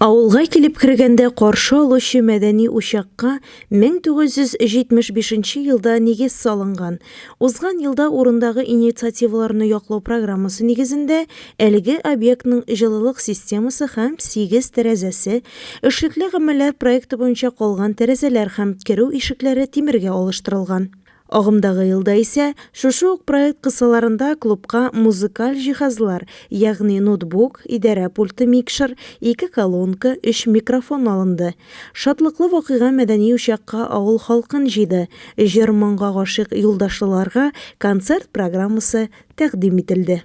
Авылга килеп кергәндә каршы алучы мәдәни учакка 1975 елда нигез салынган. Узган елда урындагы инициативаларны яклау программасы нигезендә әлеге объектның җылылык системасы һәм сигез тәрәзәсе, эшлекле гамәлләр проекты буенча калган тәрәзәләр һәм керү ишекләре тимергә алыштырылган. Агымдагы елда исә шушы ук проект кысаларында клубка музыкаль җиһазлар, ягъни ноутбук, идарә пульты, микшер, ике колонка, өч микрофон алынды. Шатлыклы вакыйга мәдәни учакка авыл халкын җыйды, җыр-моңга гашыйк юлдашлыларга концерт программасы тәкъдим ителде.